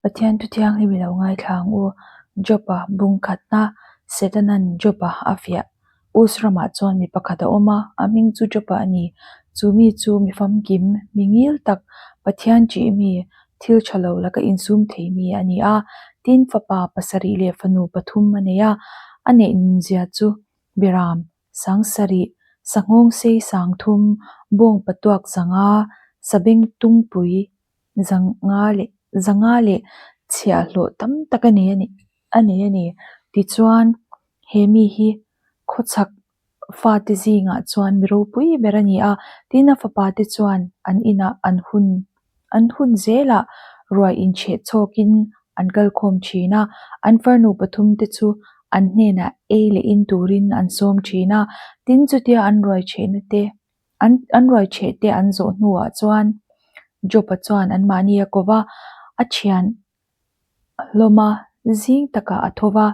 Pathian thu thianghlim i lo ngaithla ang u. Job-a bung khatna, Setanan Job-a a fiah. Us ramah chuan mi pakhat a awm a, a hming chu Job-a a ni. Chu mi chu mi famkim, mi ngil tak, Pathian ṭih mi, thil ṭha lo laka insum thei mi a ni a. Tin, fapa pasarih leh fanu pathum a nei a, a neih nunzia chu Biram, Sangsarih, Sanghawngsei Sangthum, Bawngpatuak zanga, Sabengtungpui zanga leh zanga leh chhiahhlawh tam tak a nei a ni a nei a ni. Tichuan, he mi hi khawchhak fate zingah chuan mi ropui ber a ni a, tin a fapa te chuan an inah an hun an hun zelah ruai inchheh chhawkin an kalkhawm thin a, an farnu pathum te chu an hnenah ei leh in turin an sawm thin a, tin chutia an ruai chhehna te an an ruai chheh te an zawh hnuah chuan Job-a chuan anmahni a ko va, a thian hlawm a, zing takah a tho va.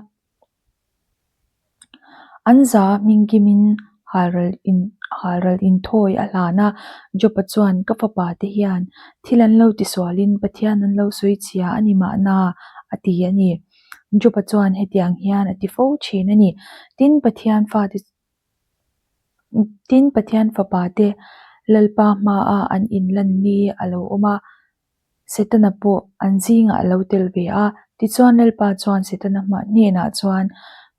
An za hmingkimin halral in halral inthawi a hlan a, Job-a chuan ka fapa te hian thil an lo tisualin Pathian an lo sawi chhia a ni mahna a ti a ni. Job-a chuan hetiang hian a ti fo thin a ni. Tin, Pathian fate tin Pathian fapa te Lalpa hmaa an inlan ni a lo awm a. Setana pawh an zingah a lo tel ve a. Tichuan Lalpa chuan Setana hmah hnenah chuan,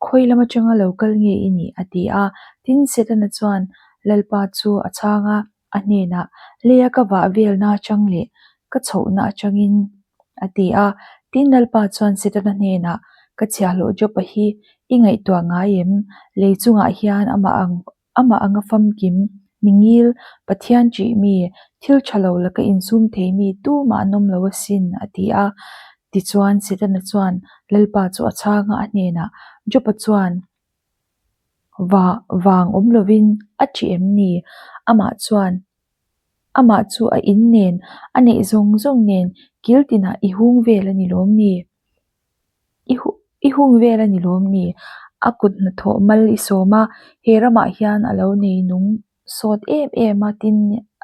Khawi lam atanga lo kal nge i nih? a ti a. Tin, Setana chuan Lalpa chu a chhang a, a hnenah, Leia ka vah velna atang leh ka chhohna atangin, a ti a. Tin, Lalpa chuan Setana hnenah, Ka chhiahhlawh Job-a hi i ngaihtuah ngai em? Lei chungah hian amah ang Amah anga famkim, mi ngil, Pathian ṭih mi, thil ṭha lo laka insum thei mi tumah an awm lo asin, a ti a. Tichuan, Setana chuan Lalpa chu a chhang a, a hnenah, Job-a chuan va vang awm lovin a ṭih em ni? Amah chuan, Amah chu a in nen, a neih zawng zawng nen kil tinah i hung vel a ni lawm ni? I i hung vel a ni lawm ni? A kut hnathawh mal i sawm a, he ramah hian a lo nei nung sawt em em a tin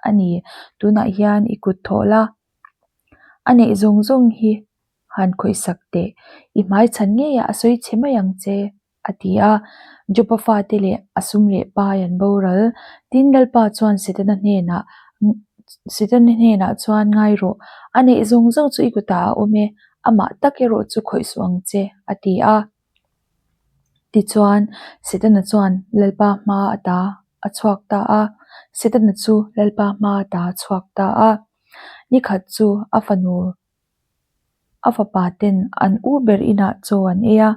a ni. Tunah hian i kut thawh la, a neih zawng zawng hi han khawihsak teh. I hmaichhan ngeiah a sawi chhe mai ang che. a ti a. Job-a fate leh a sum leh pai an boral. Tin, Lalpa chuan Setana hnenah Setana hnenah chuan ngai rawh, a neih zawng zawng chu i kutah a awm e, amah tak erawh chu khawih suh ang che, a ti a. Tichuan, Setana chuan Lalpa hma ata a chhuak ta a. Setana chu Lalpa hma ata a chhuak ta a. Nikhat chu a fanu a fapa ten an u ber inah chaw an ei a.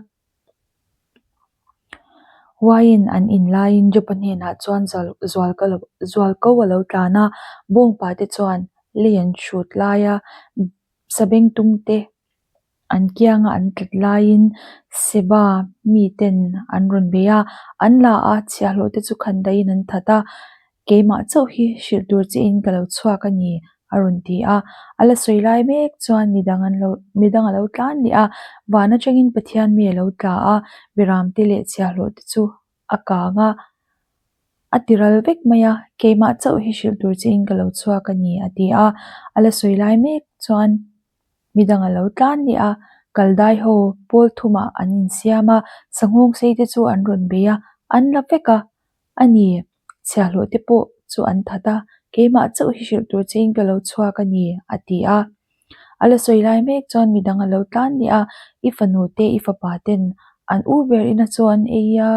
Wine an in laiin Job-a hnenah chuan zualko a lo tlan a, bawngpa te chuan lei an hrut laia sabengtung te an kianga an tlat laiin Seba miten an rawn bei a, an la a, chhiahhlawh te chu khan daihin an that a. Keimah chauh hi hrilh tur chiin ka lo chhuak a ni, a rawn ti a. A la sawi lai mek chuan midang an lo midang a lo tlan leh a, van atangin Pathian mi a lo tla a, Biramte leh chhiahhlawh te chu a kang a, a ti ral vek mai a, Keimah chauh hi hrilh tur chiin ka lo chhuak a ni, a ti a. A la sawi lai mek chuan midang a lo tlan leh a, kaldai ho pawl thumah an insiam a, sanghawng sei te chu an rawn bei a, an la vek a, a ni. Chhiahhlawh te pawh chu an that a, keimah chauh hi hrilh tur chein ka lo chhuak a ni, a ti a. A la sawi lai mek chuan midang a lo tlan leh a, i fanu te i fapa ten an u ber ina chu an ei a,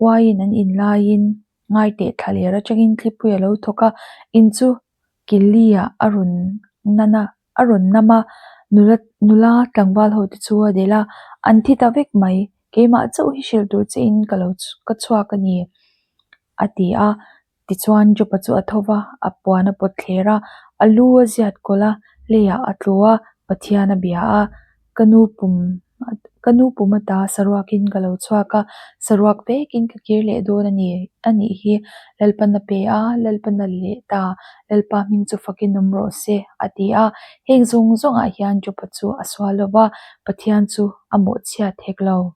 wine an in laiin ngaiteh thla ler atangin thlipui a lo thawk a, in chu Kili-ah a rawn nan a, a rawn nam a, nula nula tlangval ho te chu a delh a, an thi ta vek mai, keimah chauh hi hrilh tur che in ka lo ka chhuak a ni, a ti a. Tichuan Job-a chu a tho va, a puan a pawt thler a, a lu a ziat kawlh a, leiah a tlu a, Pathian a bia a, Ka nu pum ka nu pum ata saruakin ka lo chhuak a, saruak vekin ka kir leh dawn a ni a nih hi Lalpan a pe a, Lalpan a leh ta, Lalpa hming chu fakin awm rawh se, a ti a. Heng zawng zawngah hian Job-a chu a sual lo va, Pathian chu a mawhchhiat hek lo.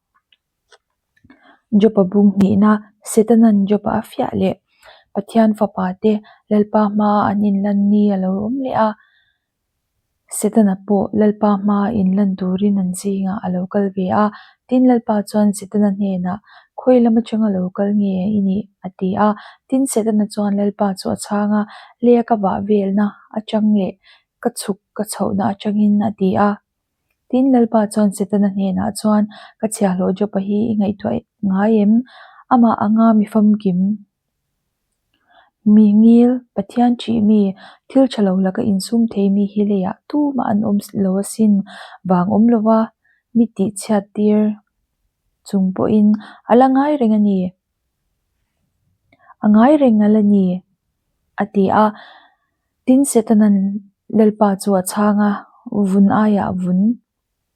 Job-a bung hnihna, Setanan Job-a a fiah leh Pathian fapa te Lalpa hmaa an inlan ni a lo awm leh a. Setana pawh Lalpa hmaa inlan turin an zingah a lo kal ve a. Tin, Lalpa chuan Setana hnenah, Khawi lam atanga lo kal nge i nih? a ti a. Tin, Setana chuan Lalpa chu a chhang a, Leia ka vah velna atang leh ka chhuk ka chhohna atangin, a ti a. Tin, Lalpa chuan Setana hnenah chuan, Ka chhiahhlawh Joba hi i ngaihtuah ngai em? Amah anga mi famkim Mi ngil, Pathian ṭih mi, thil ṭha lo laka insum thei mi hi leiah tumah an awm lo asin vang awm lova mi tihchhiat tir chung pawhin a la ngai reng a ni. A ngai reng a la ni, a ti a. Tin, Setana'n Lalpa chu a chhang a, Vun aiah vun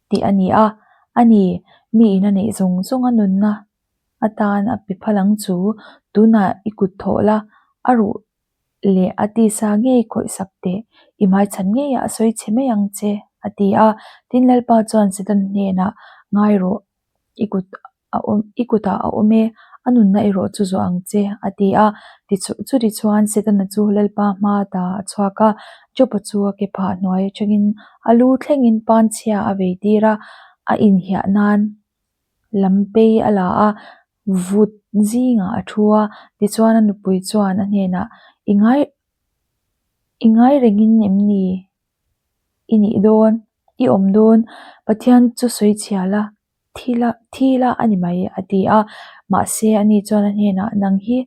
tih a ni a, a ni, miin a neih zawng zawng a nunna atan a pe phal ang chu, tunah i kut thawh la, a ruh leh a tisa ngei khawih sak teh, i hmaichhan ngeiah a sawi chhe mai ang che, a ti a. Tin, Lalpa chuan Satan hnenah, Ngai rawh, i kut a awm, i kutah a awm e, a nunna erawh chu zawh ang che, a ti a. Chutichuan Setana chu Lalpa hma ta a chhuak a, Joba chu a ke phah hnuai atangin a lu thlengin panchhia a vei tir a, a inhiah nan Lam pei a la a, vut zingah a thu a, tichuan a nupui chuan a hnenah, I ngai i ngai rengin em ni i nih dawn, i awm dawn, Pathian chu sawi chhia la, thi la thi la a ni mai, a ti a. Mahse ani chuan a hnenah, Nang hi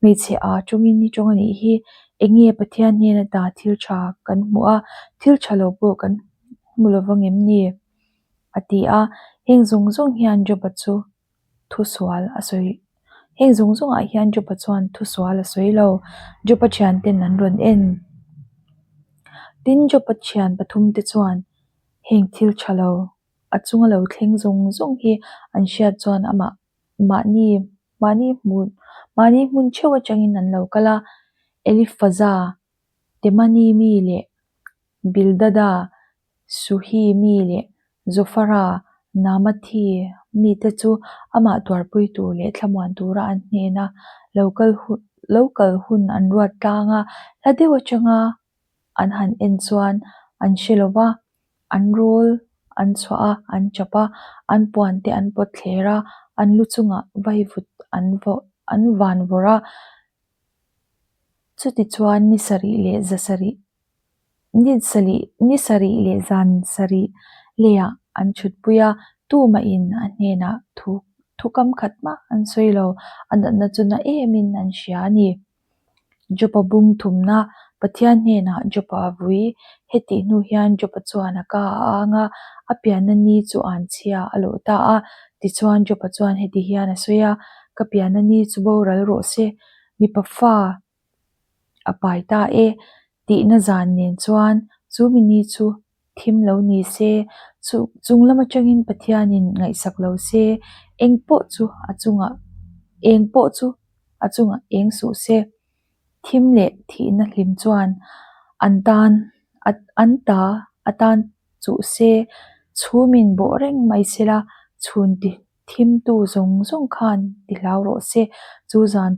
hmeichhe a tawngin i tawng a nih hi, eng nge Pathian hnena ta thil tha kan hmuh a, thil tha lo pawh kan hmu lo vang em ni? A ti a, heng zawng zawng hian Joba chu thu sual a sawi heng zawng zawngah hian Joba chuan thu sual a sawi lo. Joba thianten an rawn en. Tin, Joba thian pathumte chuan heng thil tha lo a chunga lo thleng zawng zawng hi an hriat chuan amah mahni mahni hmun mahni hmun theuh atangin an lo kal a, Elifaza, Temani mi leh Bildada, Suhi mi leh Zofara, Namathi mite chu amah tuarpui tur leh thlamuan tura an hnena lo kal hun lo kal hun an ruat tlang a, hla deuh atanga an han en chuan an hre lo va, an rawl an chhuah a, an chap a, an puan te an pawt thler a, an lu chungah vaivut an vawh an van vawrh a, chutichuan ni sarih leh za sarih Ni sarih ni sarih leh zan sarih leiah an chhutpui a, tumahin a hnenah thu thukam khat mah an sawi lo, a natna chu na emin an hria a ni. Jopa bung thumna Pathian hnenah Jopa a vui. Hetih hnu hian Jopa chuan a ka a ang a, a pianna ni chu an chhia a lawh ta a. Tichuan Jopa chuan heti hian a sawi a, Ka pianna ni chu boral rawh se, mipa fa a pai ta e tihna zan nen chuan chu mini chu thim lo ni se, chu chung lam atangin Pathianin ngaihsak lo se, eng pawh chu a chungah eng pawh chu a chungah eng suh se. Thim leh thihna hlim chuan an tan an ta a tan chuh se, chhumin bawh reng mai sela chhun ti thimtu zawng zawng khan ti hlau rawh se, chu zan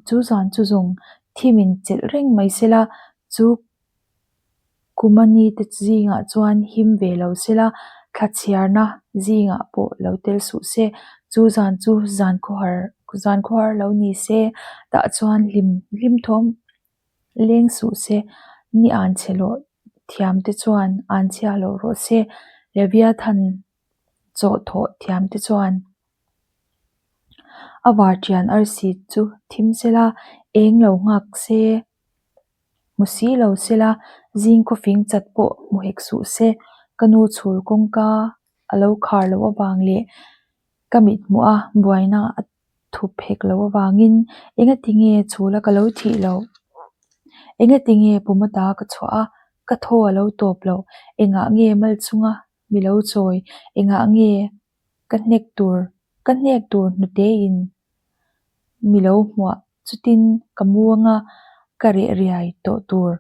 Chu zan chu zawng thimin chelh reng mai sela, chu kumani te zingah chuan him ve lo sela, thla chhiarna zingah pawh lo tel suh se. Chu zan chu zan khawhar zan khawhar lo ni se, tah chuan hlim hlim thawm leng suh se, ni an chhe loh thiam te chuan an chhia loh rawh se, Leviathan chawh thawh thiam te chuan. A varṭian arsi chu thim sela, eng lo nghak se, hmu si lo sela, zing khawfing chat pawh hmu hek suh se, ka nu chhul kawngka a lo khar loh avang leh ka mit hmuh a buaina a thup hek loh avangin engati nge chhula ka lo thih loh? Engati nge pumata ka chhuah a, ka thaw a lo tawp loh? Engah nge mal chunga mi lo chawi? Engah nge Ka hnek tur, ka hnek tur hnute in mi lo hmuah chutin ka mu anga ka reh riai tawh tur,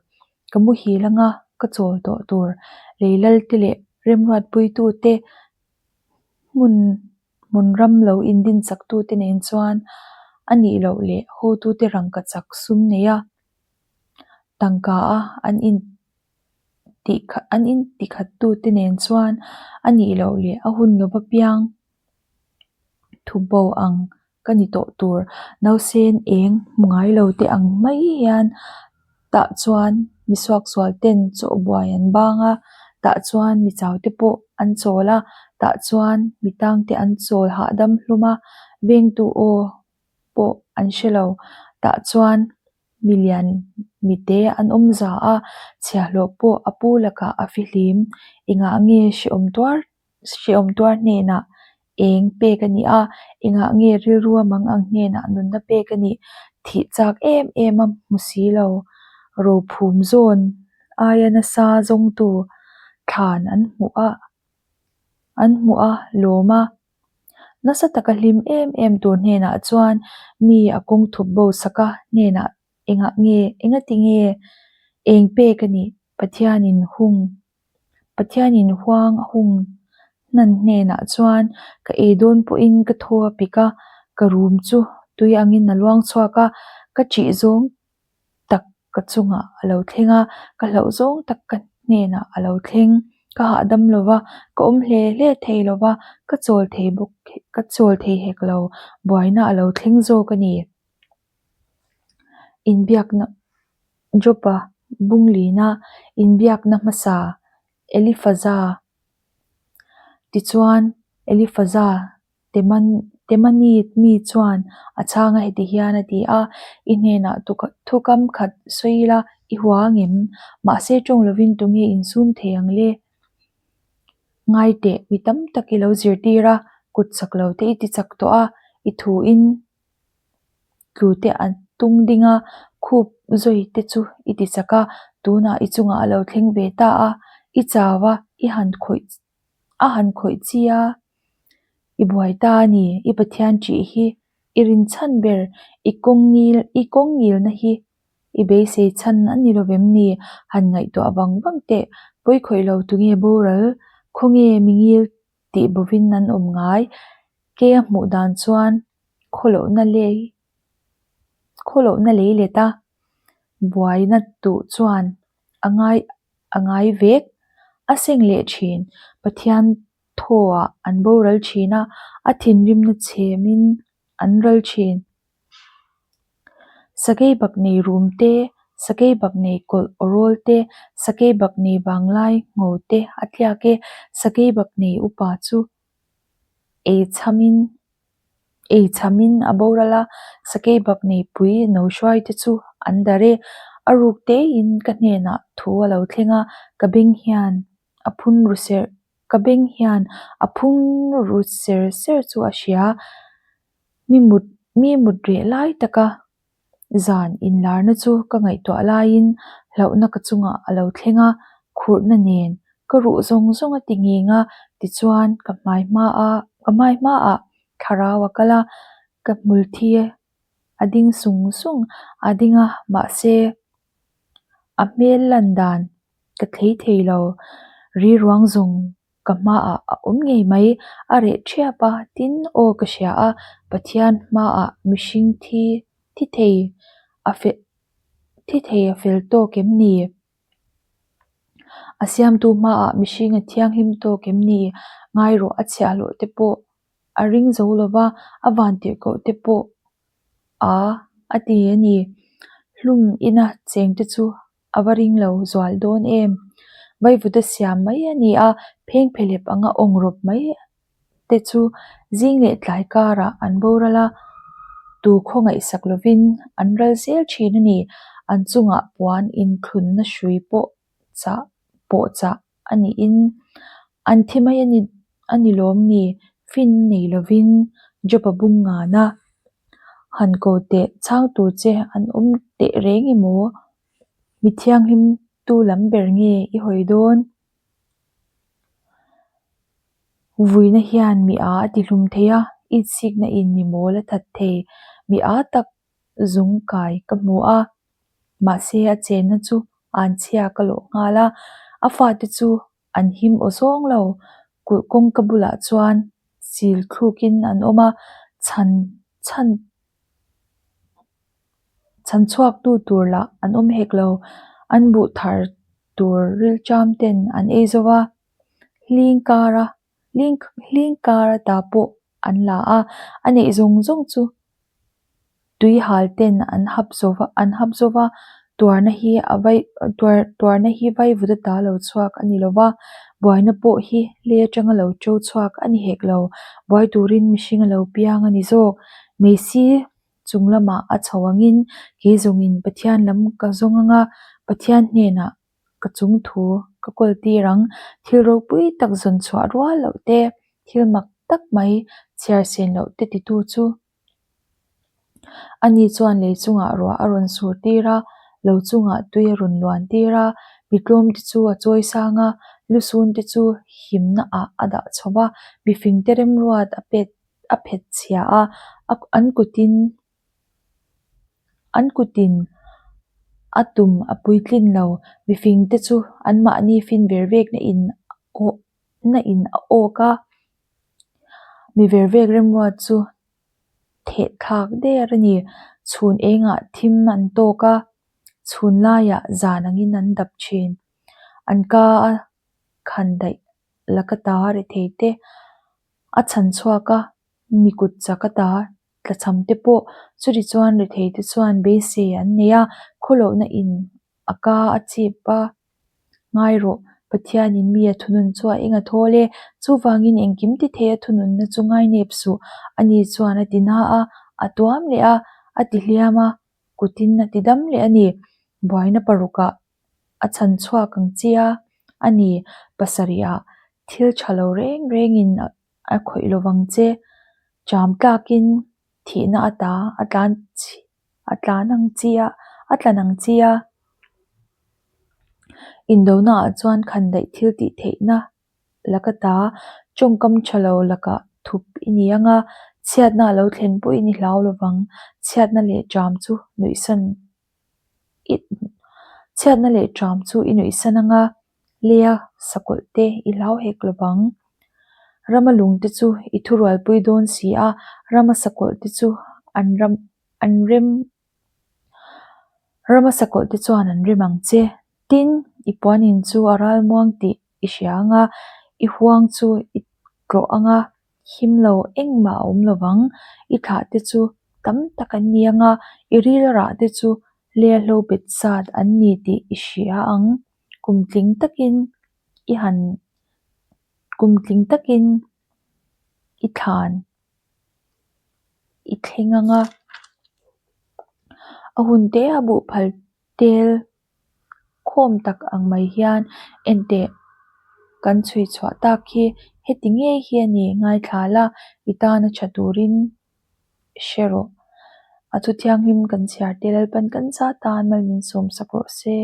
ka muhil anga ka chawl tawh tur, leilal te leh remruatpuitu te hmun hmun ram lo indin chak tu te nen chuan a nih loh leh hotute rangkachak sum nei a, tangka a an in. tih an in ti khat tute nen chuan a nih loh leh a hun lova piang thupbo ang ka ni tawh tur. Nausen eng hmu ngai lo te ang mai hian tah chuan mi suaksual ten chaw buai an bang a, tah chuan mi chau te pawh an chawl a, tah chuan mi tang te an chawl hahdam hlum a, vengtu aw pawh an hre lo. Tah chuan mi lian mi te an awm za a, chhiahhlawh pawh a pu lakah a fihlim. Engah nge hrehawm tuar hrehawm tuar hnenah eng pek a nih a, engah nge rilru a mang ang hnenah nunna pek a nih? Thih chak em em a hmu si lo. Rophum zawn aia nasa zawngtu thlan an hmuh a an hmuh a lawm a. Nasa taka hlim em em tur hnenah chuan mi a kawng thup bo sak a hnenah engah nge engati nge eng pek a nih? Pathianin hung Pathianin huang a hung hnan hnenah chuan ka ei dawn pawhin ka thaw a pik a, ka rum chu tui angin a luang chhuak a, ka ṭih zawng tak ka chungah a lo thleng a, ka hlauh zawng tak ka hnenah a lo thleng. Ka hahdam lo va, ka awm hle hle thei lo va, ka chawl thei bawk ka chawl thei hek lo, buaina a lo thleng zawk a ni. Inbiakna Jopa Bunglina inbiakna hmasa Elifaza Tichuan Elifaza Temani mi chuan a chhang a heti hian a ti a, I hnenah thukam khat sawi ila i hua ngem? Mahse tawng lovin tunge insum thei ang le? Ngai teh, mi tam tak i lo zirtir a, kut chak lo te i ti chak tawh a, i thuin Tlu te an tung ding a, khup zawi te chu i ti chak a, tunah i chungah a lo thleng ve ta a, i chau a, i han khawih a han khawih chi a, i buai ta a ni, i Pathian ṭih hi i rin chhan ber, i kawng ngil i kawng ngilna hi i beisei chhan a ni lovem ni, han ngaihtuah vang vang teh, pawi khawih lo tunge boral, khawnge mi ngil tih bovin an awm ngai, ke a hmuh dan chuan khawlohna lei khawlohna lei let a, buaina duh chuan a ngai a ngai vek a seng leh thin, Pathian thawhah an boral thin a, a thinrimna chhemin an ral thin. Sakei bak nei rum te, sakei bak nei kawlh aw rawl te, sakei bak nei vanglai ngho te a tliak e, sakei bak nei upa chu ei chhamin ei chhamin a boral a, sakei bak nei pui no hruai te chu an darh e. A ruk tein ka hnenah thu a lo thleng a, ka beng hian a phun ru serh ka beng hian a phun ru ser ser chu a hria. Mi mut mi mut reh lai taka zan inlarna chu ka ngaihtuah laiin hlauhna ka chungah a lo thleng a, khurhna nen ka ruh zawng zawng a ti ngeng a, tichuan ka hmai hmaah ka hmai hmaah thlarau a kal a, ka hmul thi a ding sung sung a ding a, mahse a hmel lan dan ka thlei thei lo, ri ruang zawng Ka hmaah a awm ngei mai, a reh ṭhiap a, tin aw ka hria a, Pathian hmaah mihring thi thi thei a fe thi thei a fel tawk em ni? A siamtu hmaah mihring a thianghlim tawk em ni? Ngai rawh a chhiahhlawh te pawh a ring zo lo va, a vantirhkoh te pawh a a ti a ni. Hlum ina chengte chu A va ring lo zual dawn em? Vaivuta siam mai a ni a, pheng phelep anga awng rawp mai te chu zing leh tlai karah an boral a, tu khawngaihsak lovin an ral zel thin a ni. An chungah puan inthlunna hrui pawh chah pawh chah a niin an thi mai a ni a ni lawm ni? Fin nei lovin Job-a bung ngan a, Han ko teh chhang tur che an awm teh reng emaw? Mi thianghlim tu lam ber nge i hawi dawn? Vuina hian mi a a tihlum thei a, itsikna in mi mawl a that thei. Mi a tak zung kai ka hmu a, mahse a chenna chu anchhia ka lawh nghal a, a fate chu an him aw zawng lo. Kulh kawngka bulah chuan chil thlukin an awm a, chhan chhan chhan chhuaktu tur lah an awm hek lo. An buh thar. tur rilṭam ten an ei zo a, hling kara hling kara ta pawh an la a, a neih zawng zawng chu tui hal ten an hap zo va an hap zo va, tuarna hi a vai tuar tuarna hi vaivut ata lo chhuak a ni lo va, buaina pawh hi lei atanga lo to chhuak a ni hek lo, buai turin mihring a lo piang a ni zawk. Meisi chung lamah a chho angin kei zawngin Pathian lam ka zawng anga Pathian hnenah ka chung thu ka kawl tir ang. Thil ropui tak zawn chhuah rual loh te, thil mak tak mai chhiar sen loh te titu chu ani chuan lei chungah ruah a rawn sur tir a, lo chungah tui a rawn luan tir a, mitlawm te chu a chawi sang a, lusun te chu himna ah a dah chho va, mifing te remruat a pet a phet chhia a, an kutin an kutin a tum a puitlin lo, mifing te chu anmahni fin ver vekna in na in a awk a, mi ver vek remruat chu theh thlak der a ni. Chhun engah thim an tawk a, chhun laiah zan angin an dap thin. An ka a khan daih laka ta rethei te a chhan chhuak a, mi kut chak a ta tlachham te pawh chuti chuan rethei te chuan beisei an nei a, khawlohna in a ka a chip a ngai rawh. Pathianin mi a thunun chu a eng a thawl e. Chuvangin engkim ti thei a thununna chu ngainep suh. Ani chuan a ti na a, a tuam leh a, a ti hliam a, kutin a ti dam leh a ni. Buaina parukah a chhan chhuak ang chi a, a ni. Pasarihah thil tha lo reng rengin a khawih lovang che. Cham tlakin thihna ata a tlan a tlan ang chi a, a tlan ang chi a. Indona ah chuan khandaih thil tih theihna laka ta tawngkam tha lo lakah thup i ni ang a, chhiatna a lo thlen pawhin i hlau lovang. Chhiatna leh ṭam chu nuihsan i chhiatna leh ṭam chu i nuihsan ang a, leia sakawlh te i hlau hek lovang. Rama lungte chu i thurualpui dawn si a, rama sakawlh te chu an ram an rem rama sakawlh te chuan an rem ang che. Tin, i puanin chu a ralmuang tih i hria ang a, i huang chu i tlawh ang a, him lo engmah a awm lovang. I thlah te chu tam tak an ni ang a, i ril rah te chu lehlo bet zat an ni tih i hria ang. Kum tling takin i han kum tling takin i thlan i thleng ang a, a hun te a buh phal tel khawm tak ang mai hian enteh kan chhui chhuah tak hi heti ngei hi a ni ngaithla la i tana tha turin hre rawh. A thu thianghlim kan chhiar te Lalpan kan zat tan mal min sawm sak rawh se.